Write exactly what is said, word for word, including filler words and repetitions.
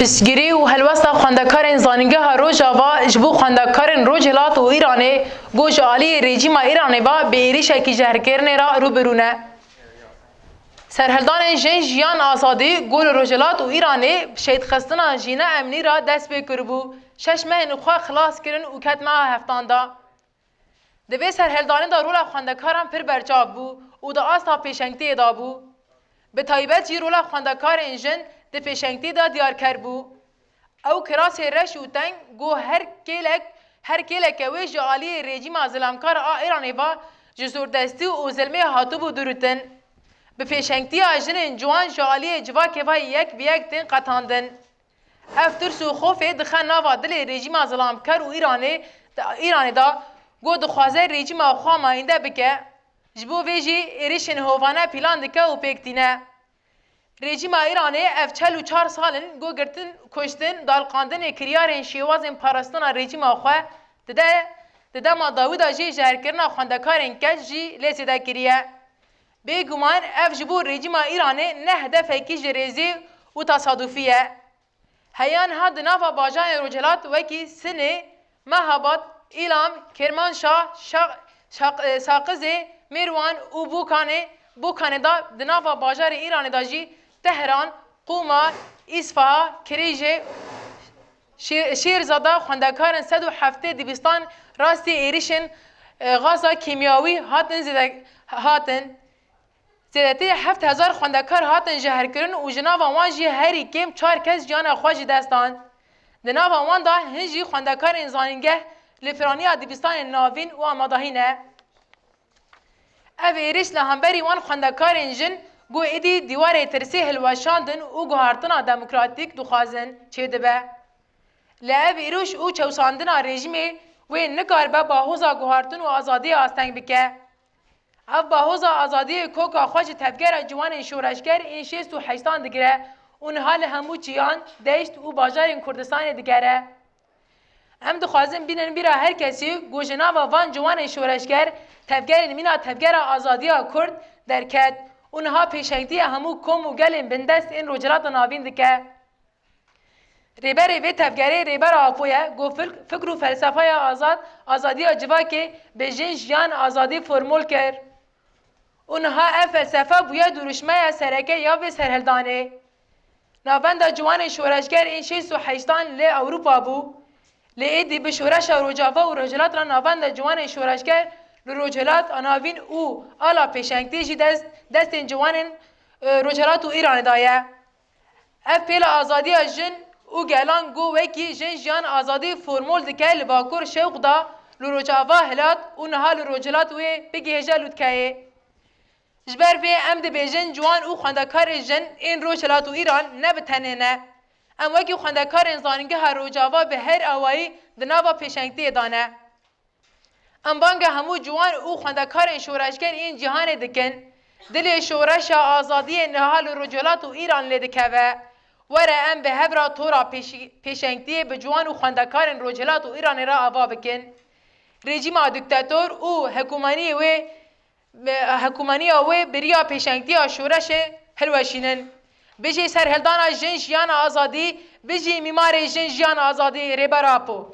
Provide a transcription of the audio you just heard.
Piştgirî û helwesta xwendekarên Zanîngeha Rojava ji bo xwendekarên Rojhilat û Îranê ku ji aliyê rejîma Îranê ve bi êrişekî jehrkirinê re rû bi rû ne. Serhildanên Jin Jiyan Azadî ku li Rojhilat û Îranê bi şehîdxistina jîna emnî re dest pê kiribû, şeş mehên xwe xilas kirin û ket meha heftan de. Di vê serhildanê de rola xwendekaran pir berçav bû û di asta pêşengtiyê de bû. Bi taybet jî rola xwendekarên jin di pêşengtiyê de diyarker bû. Ew kirasê reş û teng ku her kêlek, her kêleke wê ji aliyê rejîma zilamkar a Îranê ve ji zordestî û zilmê hatibû dûritin. Bi pêşengtiya jinên ciwan ji aliyê civakê ve yek bi yek tên qetandin. Ev tirs û xofê dixe nava dilê rejîma zilamkar û Îranê, Îranê de ku dixwaze rejîma xwe mayînde bike. Ji bo vê jî êrişên hovane pîlan dike û pêk tîne. Rejîma Îranê ev çel û çar sal in ku girtin, kuştin, dalqandinê kiryarên şêwazên parastina rejîma xwe dide, di dema dawî de jî jehrkirina xwendekarên keç jî lê zêde kiriye. Bêguman ev ji bo rejîma Îranê ne hedefekî ji rêzê û tesadufî ye. Heya niha di nava bajarên Rojhilat wekî Sinê, Mehabad, Îlam, Kermanşah, Şa-, Şaq-, e, Saqizê, Mêrwan û Bokanê, Bokanê de di nava bajarê Îranê de jî Tehran, Qûma, Îsfaha, Kirîjê, Şê-, Şêrzada xwendekarên sed û heftê dibistan rastî êrişên, e, gaza kîmyawî hatin zêde-, hatin. Zêdetî heft hezar xwendekar hatin jehrkirin û ji nava wan jî herî kêm çar kes jiyana xwe ji dest dan. Di nava wan de hin jî xwendekarên zanîngeh li piraniya dibistanên navîn û amadahî ne. Ev êrîş li hemberî wan xwendekarên jin ku êdî dîwarê tirsê hilweşandin û guhartina demokratîk dixwazin çêdibe. Li ev êrîş û çewsandina rejîmê wê nikaribe bahoza guhartin û azadiyê asteng bike. Ev bahoza azadiyê koka xwe ji tevgera ciwanên şoreşger ên şêst û heştan digire û niha li hemû çiyan, deşt û bajarên Kurdistanê digere. Em dixwazin bînin bîra her kesî ku ji nava van ciwanên şoreşger tevgerên mîna Tevgera Azadiya Kurd derket û niha pêşengtiya hemû kom û gelên bindest ên Rojhilata Navîn dike. Rêberê vê tevgerê Rêber Apo ye, ku fik-, fikr û felsefeya azad, azadiya civakê bi jin, jiyan, azadî formul kir. Û niha ev felsefe bûye duruşmeya sereke ya vê serhildanê. Navenda ciwanên şoreşger ên şêst û heştan li Ewropa bû. Lê êdî bi şoreşa Rojava û Rojhilat re navenda ciwanên şoreşger li Rojhilat a Navîn û ala pêşengtî jî dest, destên ciwanên, e, Rojhilat û Îranê daye. Ev pêla azadiya jin û gelan ku wekî jin jiyan azadî formol dike li Bakur şewq da li Rojava hilat û niha li Rojhilat wê bigihêje lûtkeyê. Ji ber vê em dibêjin ciwan û xwendekarê jin ên Rojhilat û Îran ne bi tenê ne. Em wekî xwendekarên Zanîngeha Rojava bi her awayî di nava pêşengtiyê de ne. Em banga hemû ciwan û xwendekarên şoreşger yên cîhanê dikin. Dilê şoreşa azadiyê niha li Rojhilat û Îran lê dikeve. Were em bi hev re tora pêşî-, pêşengtiyê bi ciwan û xwendekarên Rojhilat û Îranê re ava bikin. Rejîma diktator û hikûmaniyê wê, hikûmaniya wê bi riya pêşengtiya şoreşê hilweşînin. Bijî serhildana jin jiyana azadî, bijî mîmarê jin jiyana azadî Rêber Apo.